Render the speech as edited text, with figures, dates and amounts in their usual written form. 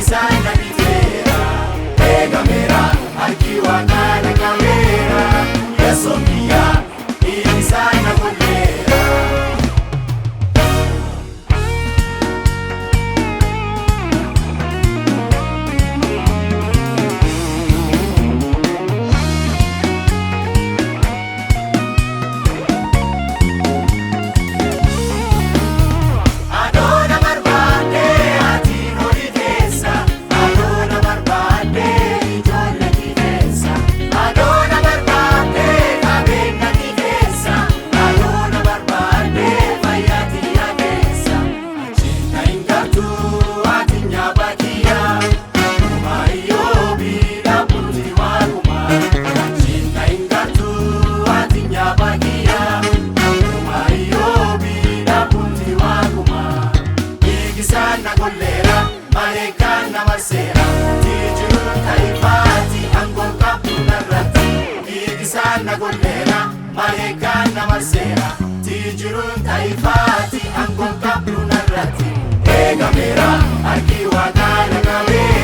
Dhiigisaan na biteera. Eegameera, harki waaqaa na qabeera. Yesoon kiyya, dhiigisaan na golleera. Adoona barbaadee ati horii keessa, adoona barbaadee ijoollee kee keessa, adoona barbaadee qabeenya kee keessa, adoona barbaadee fayyaa kiyya keessa. Achiin hin gartuu ati nyaaba kiyya, kumaayyoo dhaabbuuti waaquma. Achiin hin gartuu ati nyaaba kiyya, kumaayyoo dhaabbuuti waaquma. Dhiigisaan na golleera, maleekaan na marseera, jijjiiruun taayifaati aangoon qabdu narratti. Dhiigisaan na golleera, maleekaan na marseera, jijjiiruun taayifaati aangoon qabdu narratti. Eegameera, harki waaqaa na qabeera.